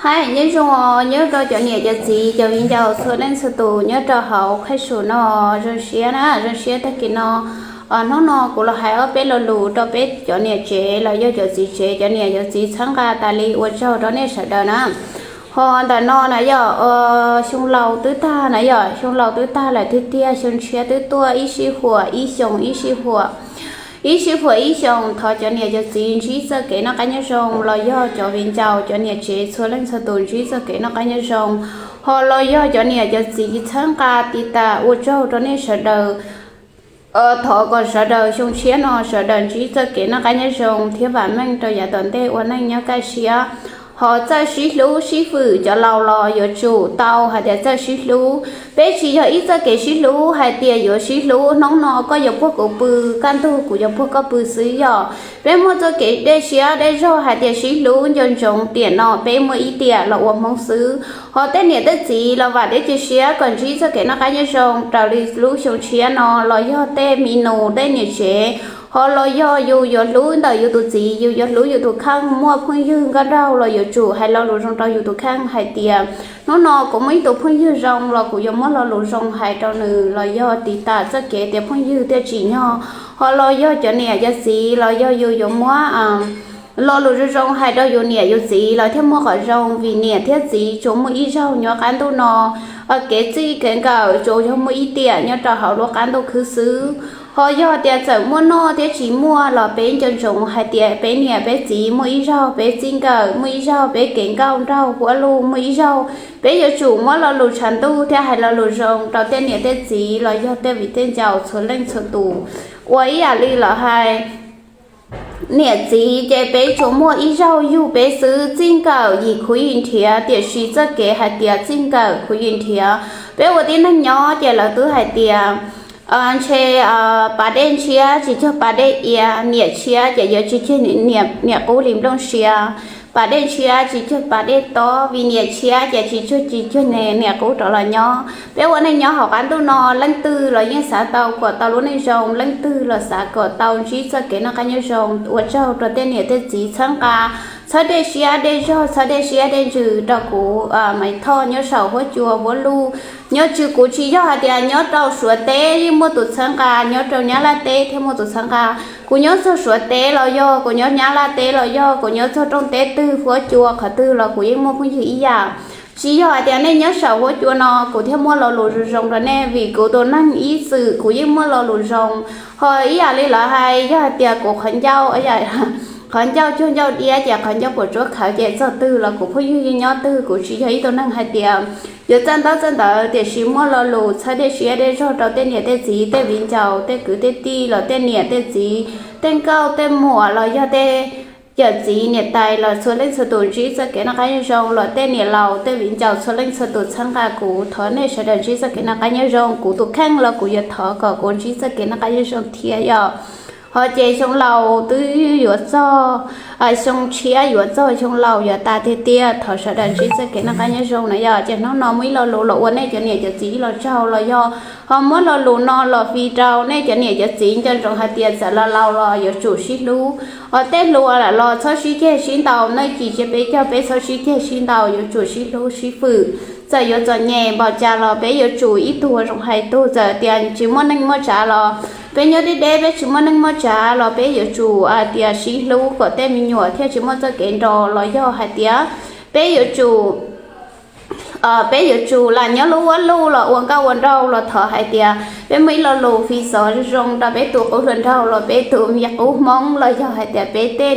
Hais nyob zoo, nyob rau cov niam cov txiv cov viv ncaus txhua leej txhua tus nyob rau hauv qheb su no, zoo siab na, zoo siab tag kis no. Hnub no kuv los hais ob peb lo lus rau peb cov niam tsev los yog cov txiv tsev, cov niam cov txiv txhawb nqa tas li, ua tsaug rau nej sawv daws na. Ho ntawm no na yog xyoo laus twb tag na, yog xyoo laus twb tag lawm tiag tiag, xyoo tshiab twb tuaj, ib sij huam ib xyoos ib sij huam, ib sij huam ib xyoos. Thov cov niam cov txiv ntsib txoj kev noj qab nyob zoo los yog cov viv ncaus cov niam tsev txhua leej txhua tus ntsib txoj kev noj qab nyob zoo, ho los yog cov niam cov txiv txhawb nqa tiv tas, ua tsaug rau nej sawv daws. Thov kom sawv daws xyoo tshiab no sawv daws ntsib txoj kev noj qab nyob zoo thiab vam meej rau yav tom ntej ua neej nyob kaj siab. Ho txawj sib hlub sib hwm, cov laus los yuav tsum tau hais tias txawj sib hlub. Peb tsis yog ib txoj kev sib hlub hais tias yuav sib hlub hnub no koj yuav puag kuv pw, kaj ntug kuv yuav puag koj pw xwb, yog peb muaj txoj kev dej siab dej zog hais tias sib hlub nco ntsoov tiam no peb muaj ib tiam los ua Hmoob xwb. Ho tej niam tej txiv los vam thiab cia siab kom ntsib txoj kev noj qab nyob zoo raws li lub xyoo tshiab no, los yog tej mi nus tej niam tsev, ho los yog yus yuav hlub ntawm yus tus txiv, yus yuav hlub yus tus kheej, muaj phooj ywg nkauj nraug los yuav tsum hais lo lus zoo rau yus tus kheej hais tias hnub no kuv muaj ib tug phooj ywg zoo los kuv yuav muab lo lus zoo hais rau nws, los yog tiv tas txoj kev tias phooj ywg thiaj tsim nyog. Ho los yog cov niam cov txiv los yog yus yuav muab lo lus zoo zoo hais rau yus niam yus txiv los thiaj muaj qhov zoo, vim niam thiab txiv tsuas muaj ib zaug nyob qab ntuj no, kev txij kev nkawm tsuas yog muaj ib tiam nyob rau hauv lub qab ntuj khwb xwb. Ho yog tias txawm muaj noj thiab tsis muaj los peb nco ntsoov hais tias peb niam peb txiv muaj ib zaug, peb txij nkawm muaj ib zaug, peb kev nkauj nraug huab luj muaj ib zaug. Peb yuav tsum muab lo lus tshav ntuj thiab hais lo lus zoo rau tej niam tej txiv los yog tej viv tej ncaus txhua leej txhua tus. Ua ib yam li lawv hais, niam txiv ces peb tsuas muaj ib zaug yug peb xwb, txij nkawm yim khuv yim nrhiav, tiam sis txoj kev hais tias txij nkawm khuv yim nrhiav, peb ua tib neeg nyob ces lawv twb hais tias ntshe pas dej ntshiab tsis cuag pas dej ia, niam tshiab ces yuav tsis cuag niam qub li nplooj sia. Pas dej ntshiab tsis cuag pas dej tob, vim niam tshiab ces tsis cuag tsis cuag niam qub rov los nyob. Peb ua neej nyob hauv qab ntuj no leej twg los yeej xav tau kom tau lub neej zoo, leej twg los xav kom tau ntsib txoj kev noj qab nyob zoo. Ua tsaug rau tej niam tej txiv txhawb nqa, txhawb dej siab dej zog, txhawb dej siab dej ntsws rau kuv Maiv Thoj nyob saum huab cua huab luj. Nyob tsis, kuv tsis yog hais tias nyob rau Suav teb yeej muaj tus txhawb nqa, nyob rau Nyab Laj teb thiaj muaj tus txhawb nqa. Kuv nyob txog Suav teb los yog, kuv nyob Nyab Laj teb los yog, kuv nyob txog rooj teb twg huab cua qhov twg los kuv yeej muaj phooj ywg ib yam. Tsis yog hais tias nej nyob saum huab cua no kuv thiaj muaj lo lus zoo zoo rau nej, vim kuv tus neeg ib txwm kuv yeej muaj lo lus zoo. Ho ib yam li lawv hais, yog hais tias kuv qhov ncauj, qhov ncauj cuag ncauj diab ces qhov ncauj puas tsuab khawv ces txog twg los kuv phooj ywg yeej nyob twg. Kuv tsis yog ib tug neeg hais tias yuav txawj ntaub txawj ntawv, tiam sis muaj lo lus txhawb dej siab dej zog rau tej niam tej txiv, tej viv ncaus, tej kwv tej tij los tej niam tej txiv, tej nkauj tej muam los yog tej yawm txiv niam tais los txhua leej txhua tus ntsib txoj kev noj qab nyob zoo, los tej niam laus tej viv ncaus txhua leej txhua tus txhawb nqa kuv. Thov nej sawv daws ntsib txoj kev noj qab nyob zoo, kuv tus kheej los kuv yuav thov kom kuv ntsib txoj kev noj qab nyob zoo thiab yom. Ho ces xyoo laus twb yuav txog, xyoo tshiab yuav txog, xyoo laus yuav tas tiag tiag, thov sawv daws ntsib txoj kev noj qab nyob zoo na yom. Ces hnub no muaj ib lo lus los ua nej cov niam cov txiv ib lo tsaug los yog ho muab lo lus no los fi rau nej cov niam cov txiv nco ntsoov hais tias txawm laus laus los yuav tsum sib hlub. Ho tej hluas lawm los txhob sib ceg sib ntaus, nej cim cia peb cog peb txhob sib ceg sib ntaus, yuav tsum sib hlub sib hwm. Txawm yuav txom nyem npaum cas los peb yuav tsum ib tug ua zoo hais tug, txawm tias tsis muaj neej muaj tsav los peb nyob deb deb peb tsis muaj neej muaj tsav los peb yuav tsum hais tias sib hlub kom tej me nyuam thiaj tsis muaj txoj kev nro, los yog hais tias peb yuav tsum peb yuav tsum lam nyob lub huab luj los ua nkauj ua nraug los thov hais tias peb muaj ib lo lus fi xov zoo rau peb tus qub hluas nraug los peb tus me qub Hmoob los yog hais tias peb tej